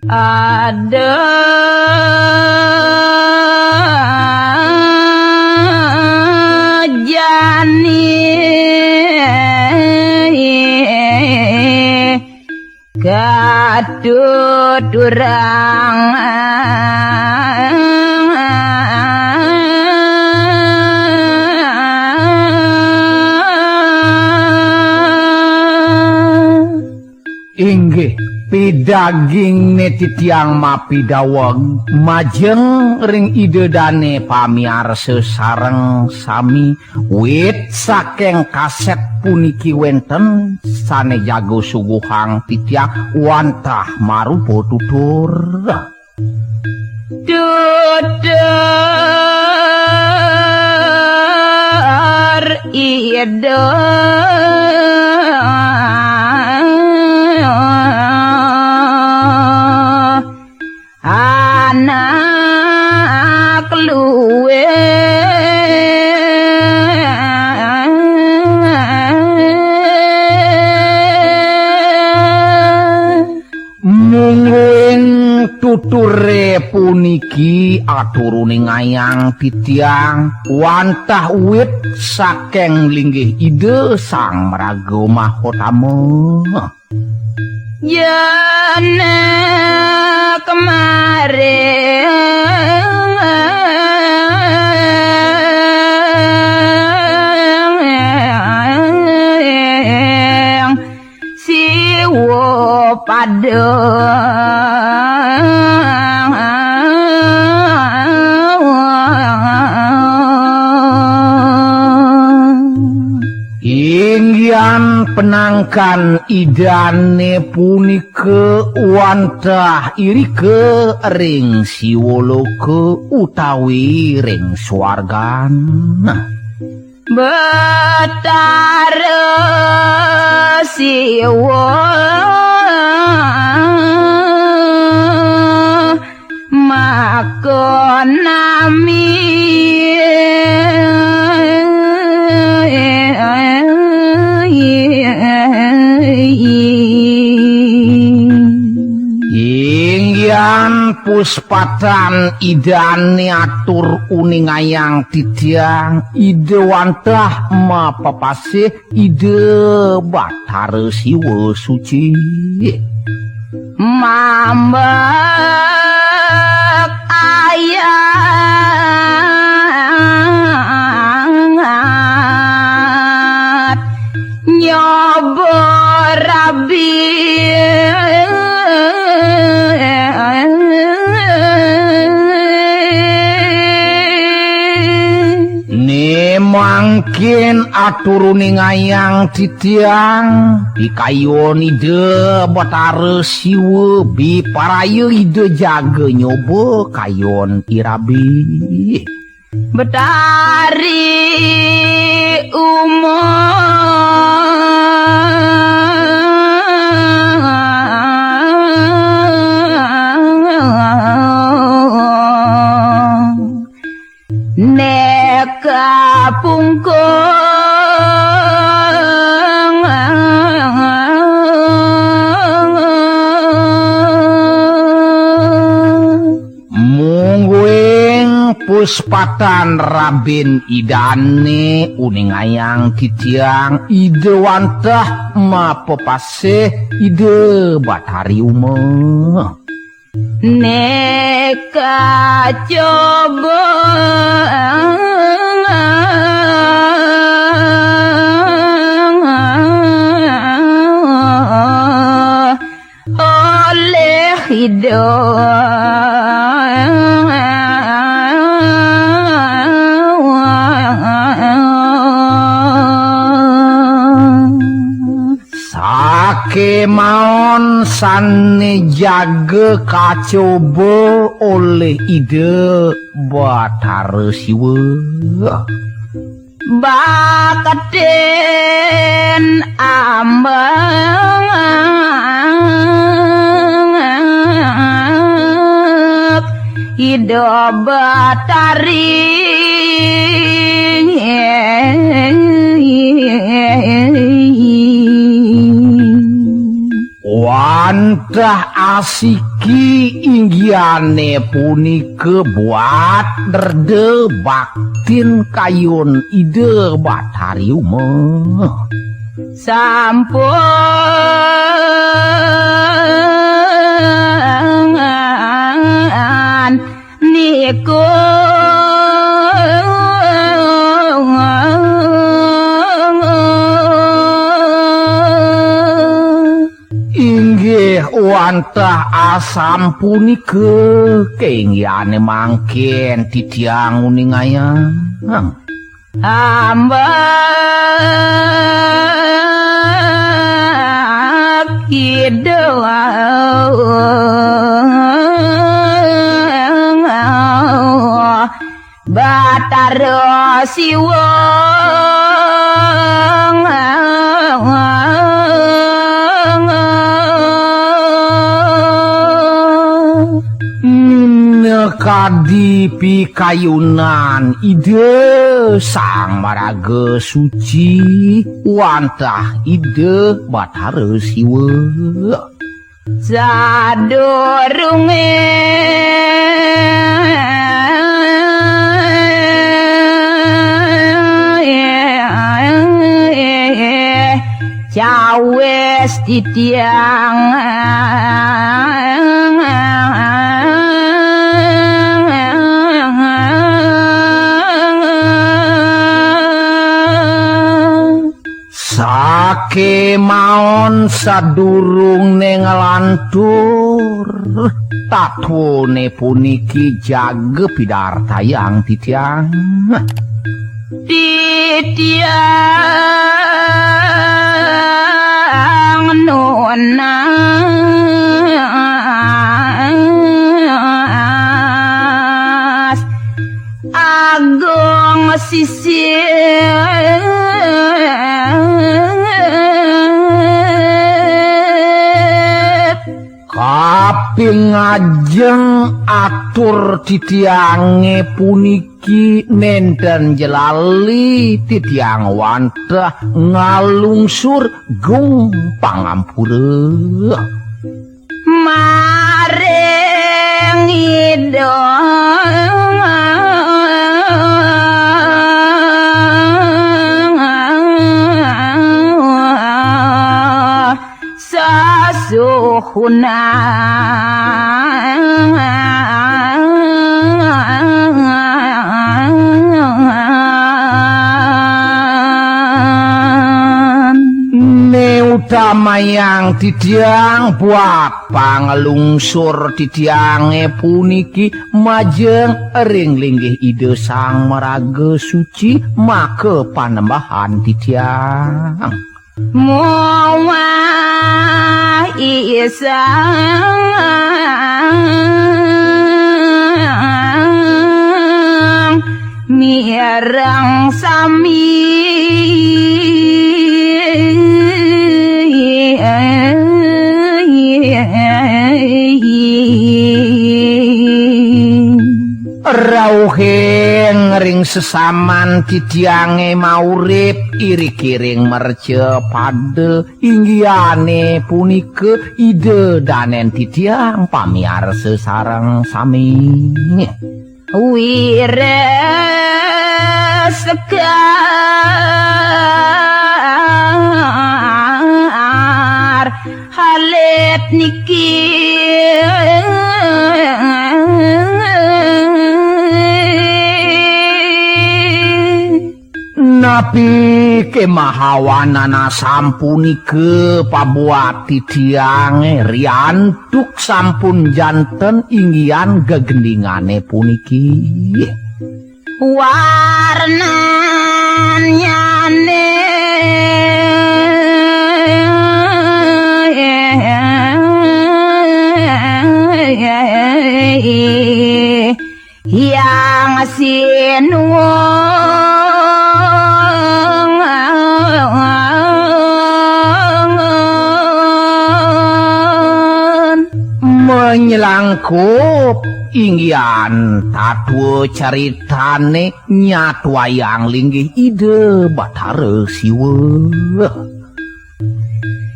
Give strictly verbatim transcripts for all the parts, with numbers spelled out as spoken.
Ada jani katuturang. Inggih, pidagingné titiang mapidaweg majeng ring Ida Dané pamiarsa sareng sami. Wit saking kasét puniki wénten sané jaga suguhang titiang wantah marupa tutur. Tutur Ida anak luwih. Mungguing tuturé puniki aturuningayang titiang wantah wit saking linggih Ida Sang Maraga Mahotama. Jana kemaring Siwa pada. Inggihan penangkan Idané punika wantah irika ring Siwaloka utawi ring swargan. Betara Siwa maka nami. Inggihan puspatan Idané atur uningayang titiang, Ida wantah mapapasih, Ida Batara Siwa suci. Mambek ayat nyoba rabi. Né mangkin aturuningayang titiang, pikayun Ida Batara Siwa, biparaya Ida jaga nyoba kayun irabi. Betari Uma. Neka pungkung. Mungguing puspatan rabin Idané uningayang titiang, Ida wantah mapapasih, Ida Batari Uma. Neka coba oleh Ida. Sakémaon sané jaga kacoba olih Ida Batara Siwa. Baktin ambek Ida Batari. Wantah asiki Ki inggihane punika buat reda baktin kayun Ida Batari Uma. Sampun niku inggih wantah asapunika, kenggihane mangkin titiang uningayang. Ambek Ida Batara Siwa. Minakadi pikayunan Ida Sang Maraga Suci wantah Ida Batara Siwa. Sadurunge cawis titiang sakemaon sadurungne nglantur, tatwane puniki jaga pidartayang titiang. Titiang nunas Agung Sisip. Kaping ajeng atur titiange puniki nenten jelali titiang wantah ngalungsur gung pangampura. Maring Ida Sasuhunan. Ne utamayang titiang buat panglungsur titiange puniki majeng ring linggih Ida Sang Maraga Suci, maka panembahan titiang. Muah isang mireng sami. Rauhing ring sesaman titiange maurip irik-iring mercapada, inggihane punika Ida danen titiang pamiarsa sareng sami. Wira Sekar Halit niki. Napi kemahawanan asampunika pabuat titiange riantuk sampun janten inggihan gegendingane puniki. Warnanyane Hyang Sinuwun menyelangkup inggihan tatwa caritane nyatwayang linggih Ida Batara Siwa.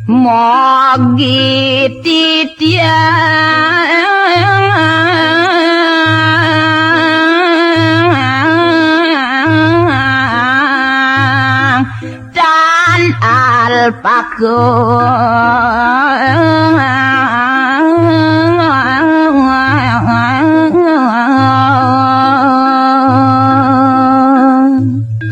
Mogi titiang tan alpaka.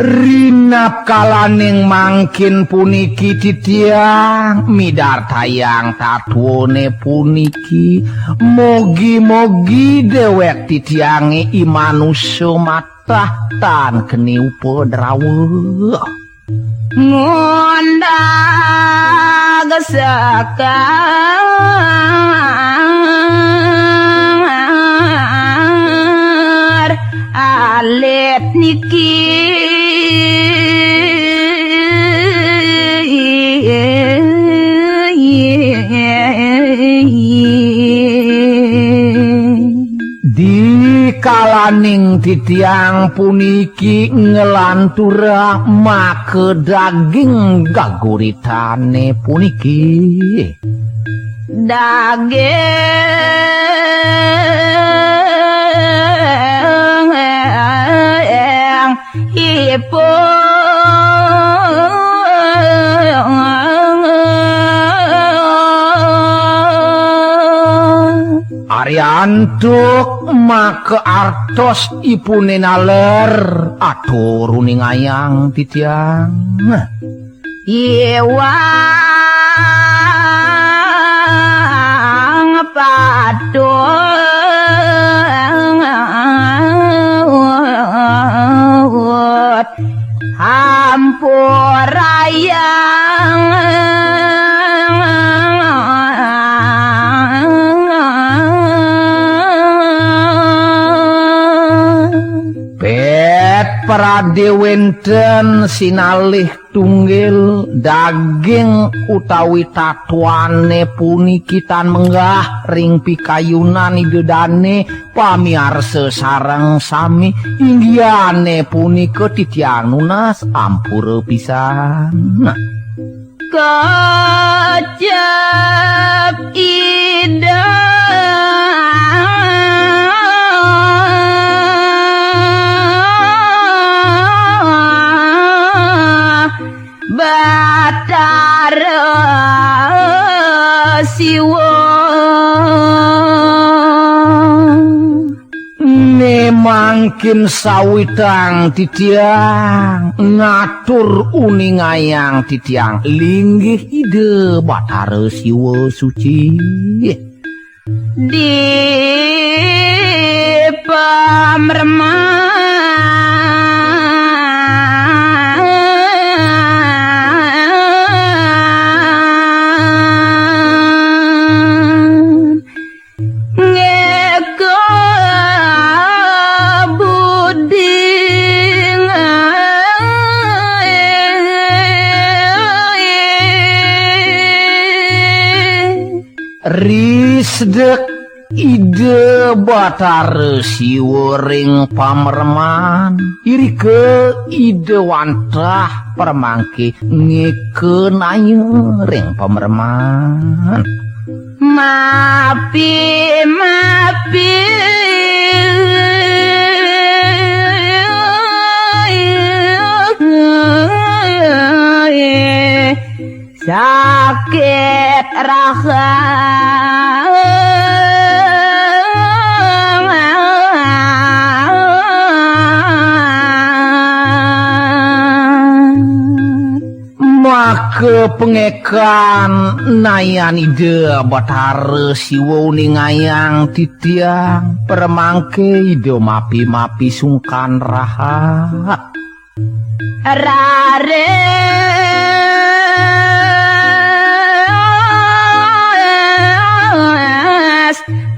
Rinapkalaning mangkin puniki titiang midartayang tatwane puniki, mogi-mogi dewek titiange i manusa matah tan keni upadrawa. Ngundag sekar alit niki. Di kalaning titiang puniki nglantura maka daging gaguritane puniki. Daging ipun. Ari antuk maka artos ipune naler atur uningayang titiang. Iwang patut hampurayang. Pet prade wenten sinalih tunggil daging utawi tatwane puniki tan menggah ring pikayunan Ida dane pamiarsa sareng sami, inggihane punika titiang nunas ampura pisan. Kocap Ida Batara Siwa. Ne mangkin sawitang titiang ngatur uningayang titiang linggih Ida Batara Siwa Suci. Di pamreman ngeka buding. Risedek Ida Batara Siwa ring pamreman, irika Ida wantah pramangke ngekanaya ring pamreman. Mapi, mapi. Sakit rahang. Maka pangekan nayan Ida Batara Siwa uningayang titiang, pramangke Ida mapi-mapi sungkan rahat. Raris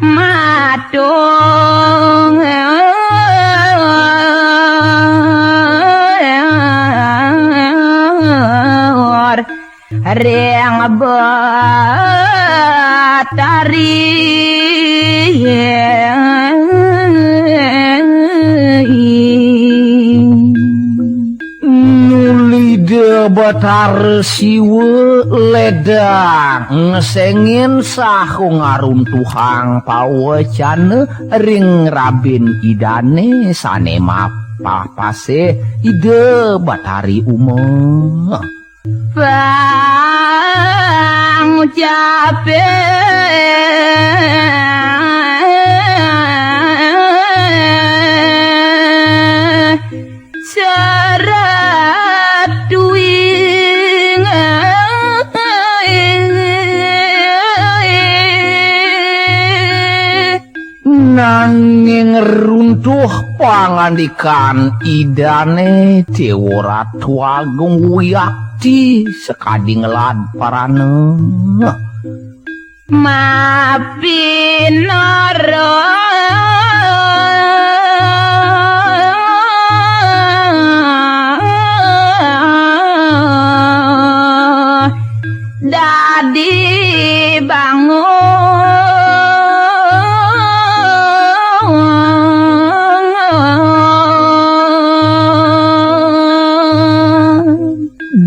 matung ring Batari. Nuli Ida Betara Siwa ledang ngesengin saha ngaruntuhang pawecana ring rabin Idane sane mapapase Ida Betari Uma. Pangucape serat tuing. Nanging runtuh pangandikan Idane Dewa Ratu Agung Wiakti sakadi ngelad parana. Mapinara dadi bangun.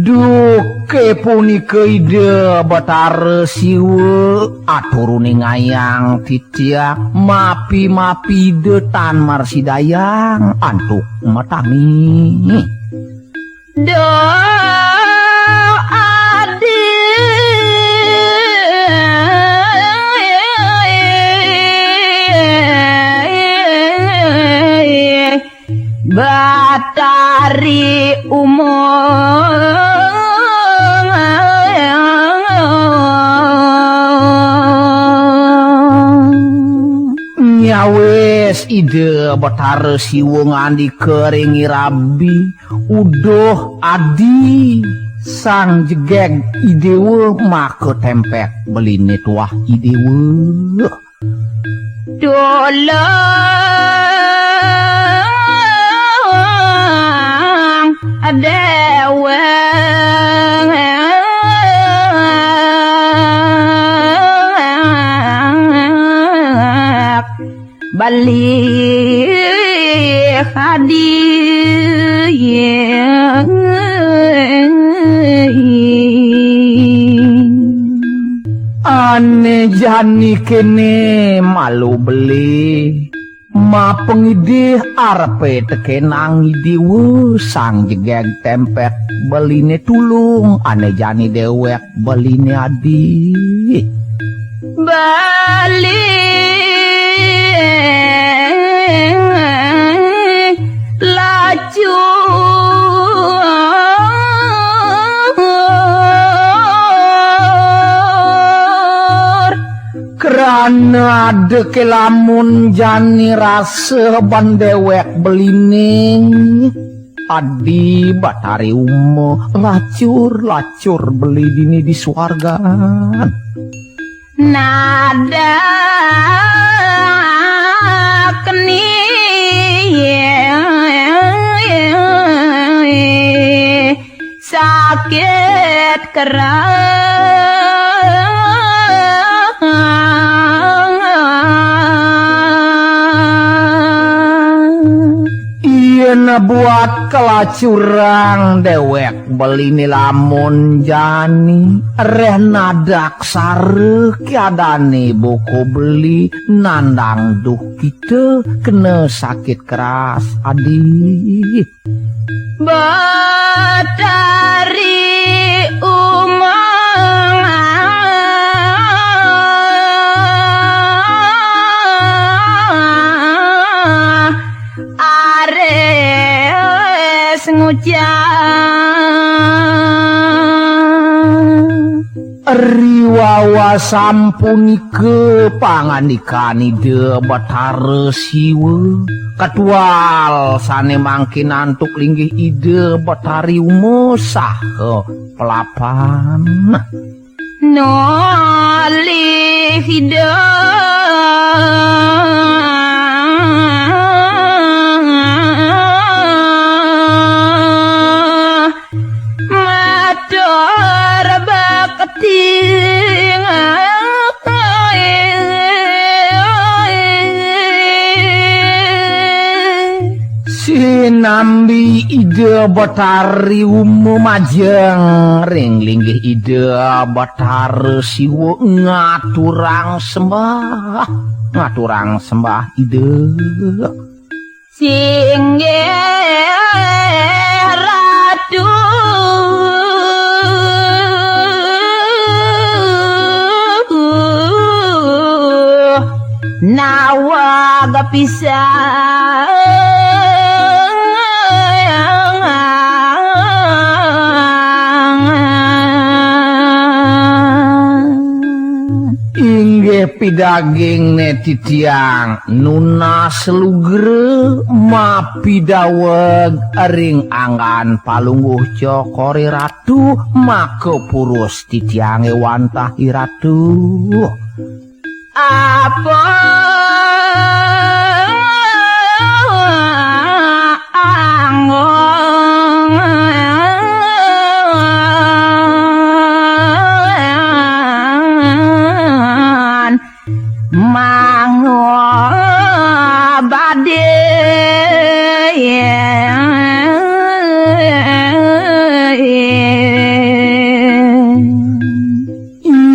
Duke punika Ida Betara Siwa, aturuningayang titiang mapi-mapi Ida tan marsidayang antuk matangi. Do adi Batari Uma. Nyawis Ida Batara Siwa ngandika ring Irabi, uduh adi Sang Jegeg Idewa maka tempek beline tuah Idewa. Tulung dewek beli hadi. Ane jani kene malu beli, mapangidih arepe tekenang Idewa Sang Jegeg tempek beline tulung, ane jani dewek beline adi. Beli lacur Krana ada ke lamun jani rasa ban dewek beline. Adi Batari Uma lacur-lacur beli dini di suargan. Nadak ni sakit keras. Yen buat kelacurang dewek beline lamun jani reh nadak sare kiadane boko beli nandang duh kita kena sakit keras adi. Batari Uma ares ngucap. Riwawa sampunika pangandikan Ida Batara Siwa, katual sane mangkin antuk linggih Ida Batari Uma saha pelapan. Nolih Ida matur bakti. Tinambi Ida Betari Uma majeng ring linggih Ida Betara Siwa ngaturang sembah, ngaturang sembah Ida. Singgih Ratu nawag pisan. Inggih pidaging ne titiang nunas lugra mapidaweg ring anggan palungguh cokor i ratu, maka purus titiange wantah i ratu. Apa anggon mangobade.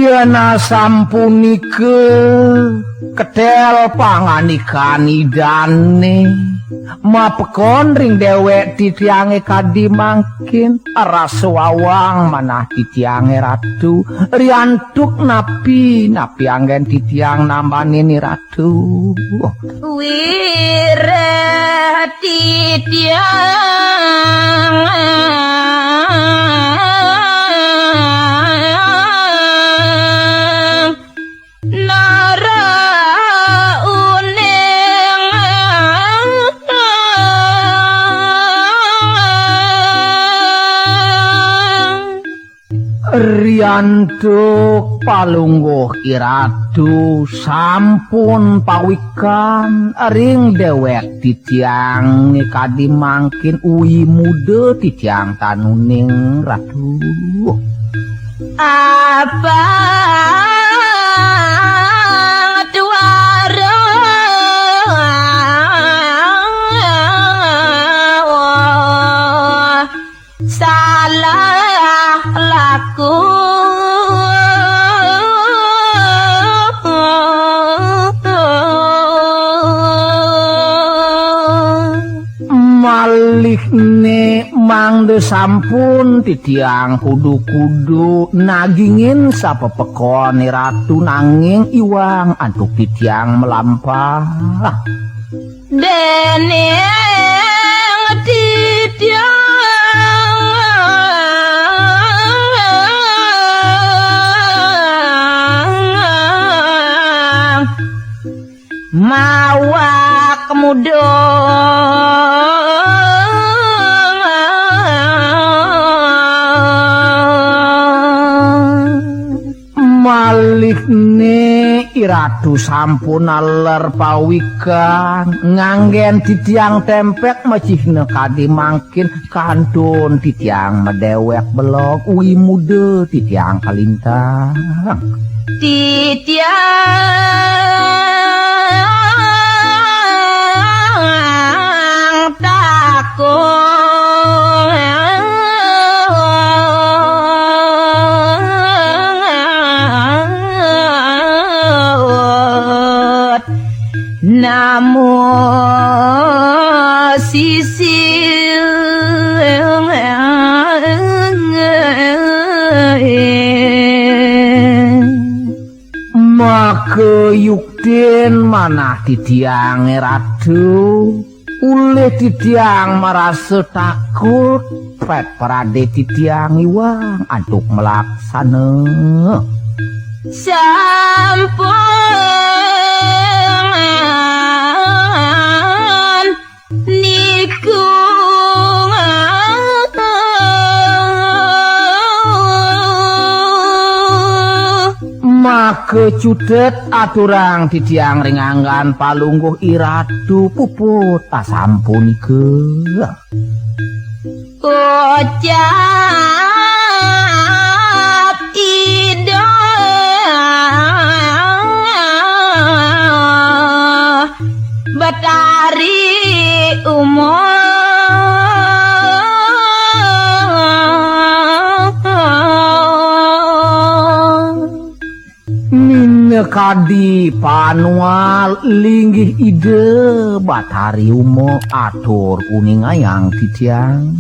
Yen asampunika ketel pangandikan Idane, mapekon ring dewek titiange kadi mangkin, rasa wawang manah titiange ratu, riantuk napi, napi anggen titiang nambanin i ratu. Wireh titiang nara uning. Riantuk palungguh i ratu sampun pawikan ring dewek titiang kadi mangkin, uwi muda titiang tan uning, ratu. Apa tuara salah laku. Malihne mangda sampun titiang kudu-kudu nagingin sapepekon i ratu, nanging iwang antuk titiang malampah. Dening titiang mawak muda. Malihne i ratu sampun aler pawikan, nganggen titiang tempek macihna kadi mangkin, kantun titiang madewek belog, uwi muda titiang kalintang. Titiang takut namu sisi. Maka yuktin manah titiange ratu, ulih titiang marasa takut, pet parade titiang iwang antuk malaksana. Sampun niku. Maka cutet aturang titiang ring anggan palungguh i ratu, puput asampunika. Ucap Ida Betari Uma. Kadi panual linggih Ida Batari Uma atur kuningayang titiang.